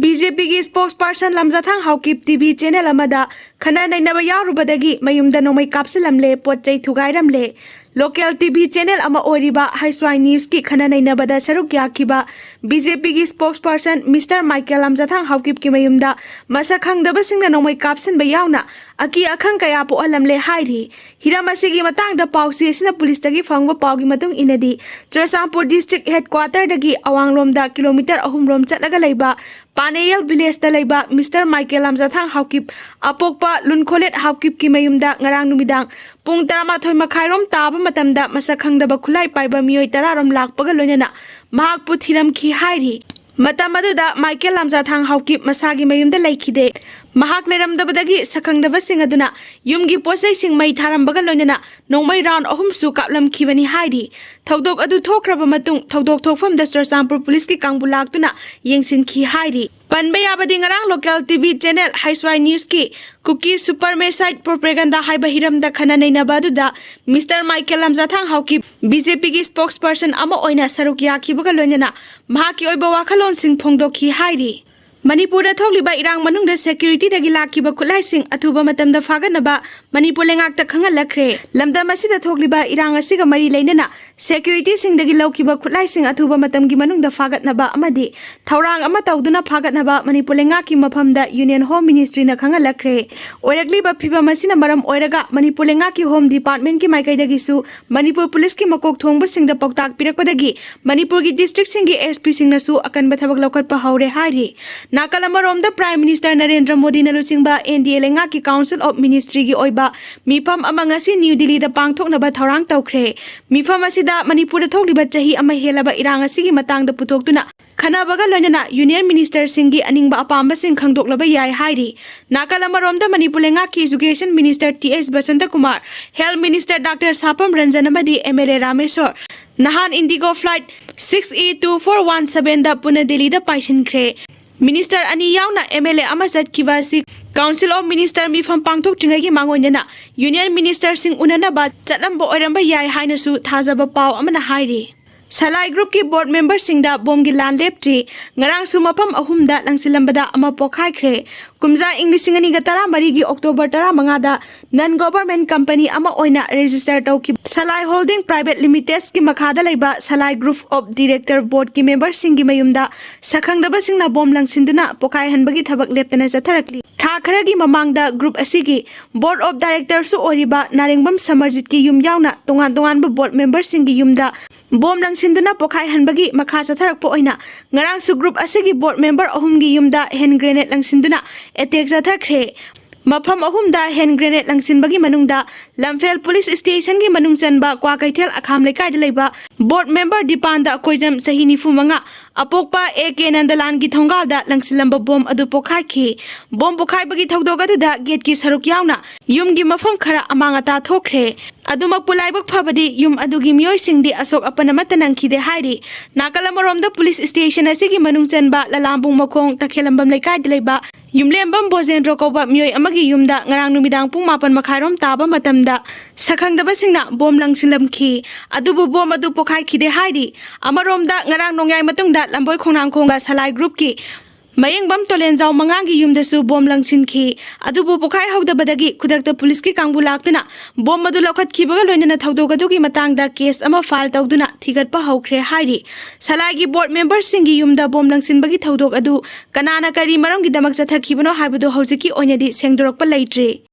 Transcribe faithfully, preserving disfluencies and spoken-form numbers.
B J ꯄꯤꯒꯤ spokesperson ꯂꯝꯖꯥꯊꯥꯡ Haokip T V channel ꯑꯃꯗ ꯈꯟꯅ ꯅꯩꯅꯕ ꯌꯥꯎꯔꯨꯕꯗꯒꯤ ꯃꯌꯨꯝꯗ ꯅꯣꯡꯃꯩ ꯀꯥꯞꯁꯤꯜꯂꯝꯂꯦ, ꯄꯣꯠ ꯆꯩ ꯊꯨꯒꯥꯏꯔꯝꯂꯦ꯫ Local T V channel ꯑꯃ ꯑꯣꯏꯔꯤꯕ ꯍꯩꯁ꯭ꯋꯥꯏ Newsꯀꯤ ꯈꯟꯅ ꯅꯩꯅꯕꯗ ꯁꯔꯨꯛ ꯌꯥꯈꯤꯕ ꯕꯤ ꯖꯦ ꯄꯤꯒꯤ spokesperson Mister Michael ꯂꯝꯖꯥꯊꯥꯡ ꯍꯥꯎꯀꯤꯞꯀꯤ ꯃꯌꯨꯝꯗ ꯃꯁꯛ ꯈꯪꯗꯕꯁꯤꯡꯅ ꯅꯣꯡꯃꯩ ꯀꯥꯞꯁꯤꯟꯕ ꯌꯥꯎꯅ ꯑꯀꯤ ꯑꯈꯪ ꯀꯌꯥ ꯄꯣꯛꯍꯜꯂꯝꯂꯦ ꯍꯥꯏꯔꯤ꯫ ꯍꯤꯔꯝ ꯑꯁꯤꯒꯤ ꯃꯇꯥꯡꯗ ꯄꯥꯎꯆꯦ ꯑꯁꯤꯅ ꯄꯨꯂꯤꯁꯇꯒꯤ ꯐꯪꯕ ꯄꯥꯎꯒꯤ ꯃꯇꯨꯡ ꯏꯟꯅꯗꯤ, ꯆꯨꯔꯆꯥꯟꯄꯨꯔ district headquarterꯗꯒꯤ ꯑꯋꯥꯡꯂꯣꯝꯗ kilometre ꯑꯍꯨꯝ ꯔꯣꯝ ꯆꯠꯂꯒ ꯂꯩꯕ ꯄꯥꯅꯦꯌꯦꯜ villageꯇ ꯂꯩꯕ Mister Michael ꯂꯝꯖꯥꯊꯥꯡ ꯍꯥꯎꯀꯤꯞ, ꯑꯄꯣꯛꯄ ꯂꯨꯟꯈꯣꯂꯦꯠ ꯍꯥꯎꯀꯤꯞꯀꯤ ꯃꯌꯨꯝꯗ ꯉꯔꯥꯡ ꯅꯨꯃꯤꯗꯥꯡ ꯄꯨꯡ ꯇꯔꯥꯃꯥꯊꯣꯏ ꯃꯈꯥꯏꯔꯣꯝ ꯇꯥꯕ ꯃꯇꯝꯗ ꯃꯁꯛ ꯈꯪꯗꯕ ꯈꯨꯠꯂꯥꯏ ꯄꯥꯏꯕ ꯃꯤꯑꯣꯏ ꯇꯔꯥꯔꯣꯝ ꯂꯥꯛꯄꯒ ꯂꯣꯏꯅꯅ ꯃꯍꯥꯛꯄꯨ ꯊꯤꯔꯝꯈꯤ ꯍꯥꯏꯔꯤ꯫ ꯃꯇꯝ ꯑꯗꯨꯗ ꯃꯥꯏꯀꯦꯜ ꯂꯝꯖꯥꯊꯥꯡ ꯍꯥꯎꯀꯤꯞ ꯃꯁꯥꯒꯤ ꯃꯌꯨꯝꯗ ꯂꯩꯈꯤꯗꯦ꯫ ꯃꯍꯥꯛ ꯂꯩꯔꯝꯗꯕꯗꯒꯤ ꯁꯛꯈꯪꯗꯕꯁꯤꯡ ꯑꯗꯨꯅ ꯌꯨꯝꯒꯤ ꯄꯣꯠꯆꯩꯁꯤꯡ ꯃꯩ ꯊꯥꯔꯝꯕꯒ ꯂꯣꯏꯅꯅ ꯅꯣꯡꯃꯩ round ꯑꯍꯨꯝꯁꯨ ꯀꯥꯞꯂꯝꯈꯤꯕꯅꯤ ꯍꯥꯏꯔꯤ꯫ ꯊꯧꯗꯣꯛ ꯑꯗꯨ ꯊꯣꯛꯈ꯭ꯔꯕ ꯃꯇꯨꯡ ꯊꯧꯗꯣꯛ ꯊꯣꯛꯐꯝꯗ ꯆꯨꯔꯆꯥꯟꯄꯨꯔ ꯄꯨꯂꯤꯁꯀꯤ ꯀꯥꯡꯕꯨ ꯂꯥꯛꯇꯨꯅ ꯌꯦꯡꯁꯤꯟꯈꯤ ꯍꯥꯏꯔꯤ꯫ ꯄꯟꯕ ꯌꯥꯕꯗꯤ ꯉꯔꯥꯡ local T V channel ꯍꯩꯁ꯭ꯋꯥꯏ Newsꯀꯤ ꯀꯨꯀꯤ supremacist propaganda ꯍꯥꯏꯕ ꯍꯤꯔꯝꯗ ꯈꯟꯅ ꯅꯩꯅꯕ ꯑꯗꯨꯗ Mister Michael ꯂꯝꯖꯥꯊꯥꯡ Haokip, B J ꯄꯤꯒꯤ spokesperson ꯑꯃ ꯑꯣꯏꯅ ꯁꯔꯨꯛ ꯌꯥꯈꯤꯕꯒ ꯂꯣꯏꯅꯅ ꯃꯍꯥꯛꯀꯤ ꯑꯣꯏꯕ ꯋꯥꯈꯜꯂꯣꯟꯁꯤꯡ ꯐꯣꯡꯗꯣꯛꯈꯤ ꯍꯥꯏꯔꯤ꯫ ꯃꯅꯤꯄꯨꯔꯗ ꯊꯣꯛꯂꯤꯕ ꯏꯔꯥꯡ ꯃꯅꯨꯡꯗ securityꯗꯒꯤ ꯂꯥꯛꯈꯤꯕ ꯈꯨꯠꯂꯥꯏꯁꯤꯡ ꯑꯊꯨꯕ ꯃꯇꯝꯗ ꯐꯥꯒꯠꯅꯕ ꯃꯅꯤꯄꯨꯔ ꯂꯩꯉꯥꯛꯇ ꯈꯪꯍꯜꯂꯛꯈ꯭ꯔꯦ꯫ ꯂꯝꯗꯝ ꯑꯁꯤꯗ ꯊꯣꯛꯂꯤꯕ ꯏꯔꯥꯡ ꯑꯁꯤꯒ ꯃꯔꯤ ꯂꯩꯅꯅ securityꯁꯤꯡꯗꯒꯤ ꯂꯧꯈꯤꯕ ꯈꯨꯠꯂꯥꯏꯁꯤꯡ ꯑꯊꯨꯕ ꯃꯇꯝꯒꯤ ꯃꯅꯨꯡꯗ ꯐꯥꯒꯠꯅꯕ ꯑꯃꯗꯤ ꯊꯧꯔꯥꯡ ꯑꯃ ꯇꯧꯗꯨꯅ ꯐꯥꯒꯠꯅꯕ ꯃꯅꯤꯄꯨꯔ ꯂꯩꯉꯥꯛꯀꯤ ꯃꯐꯝꯗ Union Home Ministryꯅ ꯈꯪꯍꯜꯂꯛꯈ꯭ꯔꯦ꯫ ꯑꯣꯏꯔꯛꯂꯤꯕ ꯐꯤꯚꯝ ꯑꯁꯤꯅ ꯃꯔꯝ ꯑꯣꯏꯔꯒ ꯃꯅꯤꯄꯨꯔ ꯂꯩꯉꯥꯛꯀꯤ Home Departmentꯀꯤ ꯃꯥꯏꯀꯩꯗꯒꯤꯁꯨ ꯃꯅꯤꯄꯨꯔ ꯄꯨꯂꯤꯁꯀꯤ ꯃꯀꯣꯛ ꯊꯣꯡꯕꯁꯤꯡꯗ ꯄꯥꯎꯇꯥꯛ ꯄꯤꯔꯛꯄꯗꯒꯤ ꯃꯅꯤꯄꯨꯔꯒꯤ districtꯁꯤꯡꯒꯤ S Pꯁꯤꯡꯅꯁꯨ ꯑꯀꯟꯕ ꯊꯕꯛ ꯂꯧꯈꯠꯄ ꯍꯧꯔꯦ ꯍꯥꯏꯔꯤ꯫ ꯅꯥꯀꯜ ꯑꯃꯔꯣꯝꯗ Prime Minister ꯅꯔꯦꯟꯗ꯭ꯔ ꯃꯣꯗꯤꯅ ꯂꯨꯆꯤꯡꯕ N D A ꯂꯩꯉꯥꯛꯀꯤ Council of Ministryꯒꯤ ꯑꯣꯏꯕ ꯃꯤꯐꯝ ꯑꯃ ꯉꯁꯤ ꯅ꯭ꯌꯨ ꯗꯤꯜꯂꯤꯗ ꯄꯥꯡꯊꯣꯛꯅꯕ ꯊꯧꯔꯥꯡ ꯇꯧꯈ꯭ꯔꯦ꯫ ꯃꯤꯐꯝ ꯑꯁꯤꯗ ꯃꯅꯤꯄꯨꯔꯗ ꯊꯣꯛꯂꯤꯕ ꯆꯍꯤ ꯑꯃ ꯍꯦꯜꯂꯕ ꯏꯔꯥꯡ ꯑꯁꯤꯒꯤ ꯃꯇꯥꯡꯗ ꯄꯨꯊꯣꯛꯇꯨꯅ ꯈꯟꯅꯕꯒ ꯂꯣꯏꯅꯅ Union Ministerꯁꯤꯡꯒꯤ ꯑꯅꯤꯡꯕ ꯑꯄꯥꯝꯕꯁꯤꯡ ꯈꯪꯗꯣꯛꯂꯕ ꯌꯥꯏ ꯍꯥꯏꯔꯤ꯫ ꯅꯥꯀꯜ ꯑꯃꯔꯣꯝꯗ ꯃꯅꯤꯄꯨꯔ ꯂꯩꯉꯥꯛꯀꯤ Education Minister T S ꯕꯁꯟꯇꯀꯨꯃꯥꯔ, Health Minister Doctor ꯁꯥꯄꯝ Ranjan ꯑꯃꯗꯤ M L A ꯔꯥꯃꯦꯁꯣꯔ ꯅꯍꯥꯟ Indigo flight six E two four one sevenꯗ ꯄꯨꯅ ꯗꯤꯜꯂꯤꯗ ꯄꯥꯏꯁꯤꯟꯈ꯭ꯔꯦ꯫ Minister ꯑꯅꯤ ꯌꯥꯎꯅ M L A ꯑꯃ ꯆꯠꯈꯤꯕ ꯑꯁꯤ Council of Minister ꯃꯤꯐꯝ ꯄꯥꯡꯊꯣꯛꯇ꯭ꯔꯤꯉꯩꯒꯤ ꯃꯥꯡꯑꯣꯏꯅꯅ Union Ministerꯁꯤꯡ ꯎꯅꯅꯕ ꯆꯠꯂꯝꯕ ꯑꯣꯏꯔꯝꯕ ꯌꯥꯏ ꯍꯥꯏꯅꯁꯨ ꯊꯥꯖꯕ ꯄꯥꯎ ꯑꯃꯅ ꯍꯥꯏꯔꯤ꯫ ꯁꯂꯥꯏ ꯒ꯭ꯔꯨꯞꯀꯤ ꯕꯣꯔꯗ ꯃꯦꯝꯕꯔꯁꯤꯡꯗ ꯕꯣꯝꯒꯤ ꯂꯥꯟ ꯂꯦꯞꯇ꯭ꯔꯤ꯫ ꯉꯔꯥꯡꯁꯨ ꯃꯐꯝ ꯑꯍꯨꯝꯗ ꯂꯪꯁꯤꯜꯂꯝꯕꯗ ꯑꯃ ꯄꯣꯈꯥꯏꯈ꯭ꯔꯦ꯫ ꯀꯨꯝꯖꯥ ꯏꯪ ꯂꯤꯁꯤꯡ ꯑꯅꯤꯒ ꯇꯔꯥꯃꯔꯤꯒꯤ ꯑꯣꯛꯇꯣꯕꯔ ꯇꯔꯥꯃꯉꯥꯗ ꯅꯟ ꯒꯣꯚꯔꯟꯃꯦꯟꯠ ꯀꯝꯄꯅꯤ ꯑꯃ ꯑꯣꯏꯅ ꯔꯦꯖꯤꯁꯇꯔ ꯇꯧꯈꯤꯕ ꯁꯂꯥꯏ ꯍꯣꯜꯗꯤꯡ ꯄ꯭ꯔꯥꯏꯚꯦꯠ ꯂꯤꯃꯤꯇꯦꯗꯀꯤ ꯃꯈꯥꯗ ꯂꯩꯕ ꯁꯂꯥꯏ ꯒ꯭ꯔꯨꯞ ꯑꯣꯐ ꯗꯤꯔꯦꯛꯇꯔ ꯕꯣꯔꯗꯀꯤ ꯃꯦꯝꯕꯔꯁꯤꯡꯒꯤ ꯃꯌꯨꯝꯗ ꯁꯛꯈꯪꯗꯕꯁꯤꯡꯅ ꯕꯣꯝ ꯂꯪꯁꯤꯟꯗꯨꯅ ꯄꯣꯈꯥꯏꯍꯟꯕꯒꯤ ꯊꯕꯛ ꯂꯦꯞꯇꯅ ꯆꯠꯊꯔꯛꯂꯤ꯫ ꯊꯥ ꯈꯔꯒꯤ ꯃꯃꯥꯡꯗ ꯒ꯭ꯔꯨꯞ ꯑꯁꯤꯒꯤ ꯕꯣꯔꯗ ꯑꯣꯐ ꯗꯥꯏꯔꯦꯛꯇꯔꯁꯨ ꯑꯣꯏꯔꯤꯕ ꯅꯥꯔꯦꯡꯕꯝ ꯁꯃꯔꯖꯤꯠꯀꯤ ꯌꯨꯝ ꯌꯥꯎꯅ ꯇꯣꯉꯥꯟ ꯇꯣꯉꯥꯟꯕ ꯕꯣꯔꯗ ꯃꯦꯝꯕꯔꯁꯤꯡꯒꯤ ꯌꯨꯝꯗ ꯕꯣꯝ ꯂꯪꯁꯤꯟꯗꯨꯅ ꯄꯣꯈꯥꯏꯍꯟꯕꯒꯤ ꯃꯈꯥ ꯆꯠꯊꯔꯛꯄ ꯑꯣꯏꯅ ꯉꯔꯥꯡꯁꯨ ꯒ꯭ꯔꯨꯞ ꯑꯁꯤꯒꯤ ꯕꯣꯔꯗ ꯃꯦꯝꯕꯔ ꯑꯍꯨꯝꯒꯤ ꯌꯨꯝꯗ ꯍꯦꯟ ꯒ꯭ꯔꯦꯅꯦꯗ ꯂꯪꯁꯤꯟꯗꯨꯅ ꯑꯦꯇꯦꯛ ꯆꯠꯊꯈ꯭ꯔꯦ꯫ ꯃꯐꯝ ꯑꯍꯨꯝꯗ ꯍꯦꯟ ꯒ꯭ꯔꯦꯅꯦꯗ ꯂꯪꯁꯤꯟꯕꯒꯤ ꯃꯅꯨꯡꯗ ꯂꯝꯐꯦꯜ ꯄꯨꯂꯤꯁ ꯁ꯭ꯇꯦꯁꯟꯒꯤ ꯃꯅꯨꯡ ꯆꯟꯕ ꯀ꯭ꯋꯥꯀꯩꯊꯦꯜ ꯑꯈꯥꯝ ꯂꯩꯀꯥꯏꯗ ꯂꯩꯕ ꯕꯣꯔꯗ ꯃꯦꯝꯕꯔ ꯗꯤꯄꯥꯟꯗ ꯀꯣꯏꯖꯝ, ꯆꯍꯤ ꯅꯤꯐꯨ ꯃꯉꯥ, ꯑꯄꯣꯛꯄ ꯑꯦ ꯀꯦ ꯅꯟꯗꯂꯥꯟꯒꯤ ꯊꯣꯡꯒꯥꯜꯗ ꯂꯪꯁꯤꯜꯂꯝꯕ ꯕꯣꯝ ꯑꯗꯨ ꯄꯣꯈꯥꯏꯈꯤ꯫ ꯕꯣꯝ ꯄꯣꯈꯥꯏꯕꯒꯤ ꯊꯧꯗꯣꯛ ꯑꯗꯨꯗ ꯒꯦꯠꯀꯤ ꯁꯔꯨꯛ ꯌꯥꯎꯅ ꯌꯨꯝꯒꯤ ꯃꯐꯝ ꯈꯔ ꯑꯃꯥꯡ ꯑꯇꯥ ꯊꯣꯛꯈ꯭ꯔꯦ꯫ ꯑꯗꯨꯃꯛꯄꯨ ꯂꯥꯏꯕꯛ ꯐꯕꯗꯤ ꯌꯨꯝ ꯑꯗꯨꯒꯤ ꯃꯤꯑꯣꯏꯁꯤꯡꯗꯤ ꯑꯁꯣꯛ ꯑꯄꯟ ꯑꯃꯠꯇ ꯅꯪꯈꯤꯗꯦ ꯍꯥꯏꯔꯤ꯫ ꯅꯥꯀꯜ ꯑꯃꯔꯣꯝꯗ ꯄꯨꯂꯤꯁ ꯁ꯭ꯇꯦꯁꯟ ꯑꯁꯤꯒꯤ ꯃꯅꯨꯡ ꯆꯟꯕ ꯂꯂꯥꯝꯕꯨꯡ ꯃꯈꯣꯡ ꯇꯈꯦꯂꯝꯕꯝ ꯂꯩꯀꯥꯏꯗ ꯂꯩꯕ ꯌꯨꯝꯂꯦꯝꯕꯝ ꯕꯣꯖꯦꯟꯗ꯭ꯔꯣ ꯀꯧꯕ ꯃꯤꯑꯣꯏ ꯑꯃꯒꯤ ꯌꯨꯝꯗ ꯉꯔꯥꯡ ꯅꯨꯃꯤꯗꯥꯡ ꯄꯨꯡ ꯃꯥꯄꯟ ꯃꯈꯥꯏꯔꯣꯝ ꯇꯥꯕ ꯃꯇꯝꯗ ꯁꯛꯈꯪꯗꯕꯁꯤꯡꯅ ꯕꯣꯝ ꯂꯪꯁꯤꯜꯂꯝꯈꯤ꯫ ꯑꯗꯨꯕꯨ ꯕꯣꯝ ꯑꯗꯨ ꯄꯣꯈꯥꯏꯈꯤꯗꯦ ꯍꯥꯏꯔꯤ꯫ ꯑꯃꯔꯣꯝꯗ ꯉꯔꯥꯡ ꯅꯣꯡꯌꯥꯏ ꯃꯇꯨꯡꯗ ꯂꯝꯕꯣꯏ ꯈꯣꯡꯅꯥꯡꯈꯣꯡꯒ ꯁꯂꯥꯏ ꯒ꯭ꯔꯨꯞꯀꯤ ꯃꯌꯦꯡꯕꯝ ꯇꯣꯂꯦꯟꯖꯥꯎ ꯃꯉꯥꯡꯒꯤ ꯌꯨꯝꯗꯁꯨ ꯕꯣꯝ ꯂꯪꯁꯤꯟꯈꯤ꯫ ꯑꯗꯨꯕꯨ ꯄꯣꯈꯥꯏꯍꯧꯗꯕꯗꯒꯤ ꯈꯨꯗꯛꯇ ꯄꯨꯂꯤꯁꯀꯤ ꯀꯥꯡꯕꯨ ꯂꯥꯛꯇꯨꯅ ꯕꯣꯝ ꯑꯗꯨ ꯂꯧꯈꯠꯈꯤꯕꯒ ꯂꯣꯏꯅꯅ ꯊꯧꯗꯣꯛ ꯑꯗꯨꯒꯤ ꯃꯇꯥꯡꯗ ꯀꯦꯁ ꯑꯃ ꯐꯥꯏꯜ ꯇꯧꯗꯨꯅ ꯊꯤꯒꯠꯄ ꯍꯧꯈ꯭ꯔꯦ ꯍꯥꯏꯔꯤ꯫ ꯁꯂꯥꯏꯒꯤ ꯕꯣꯔꯗ ꯃꯦꯝꯕꯔꯁꯤꯡꯒꯤ ꯌꯨꯝꯗ ꯕꯣꯝ ꯂꯪꯁꯤꯟꯕꯒꯤ ꯊꯧꯗꯣꯛ ꯑꯗꯨ ꯀꯅꯥꯅ ꯀꯔꯤ ꯃꯔꯝꯒꯤꯗꯃꯛ ꯆꯠꯊꯈꯤꯕꯅꯣ ꯍꯥꯏꯕꯗꯨ ꯍꯧꯖꯤꯛꯀꯤ ꯑꯣꯏꯅꯗꯤ ꯁꯦꯡꯗꯣꯔꯛꯄ ꯂꯩꯇ꯭ꯔꯤ꯫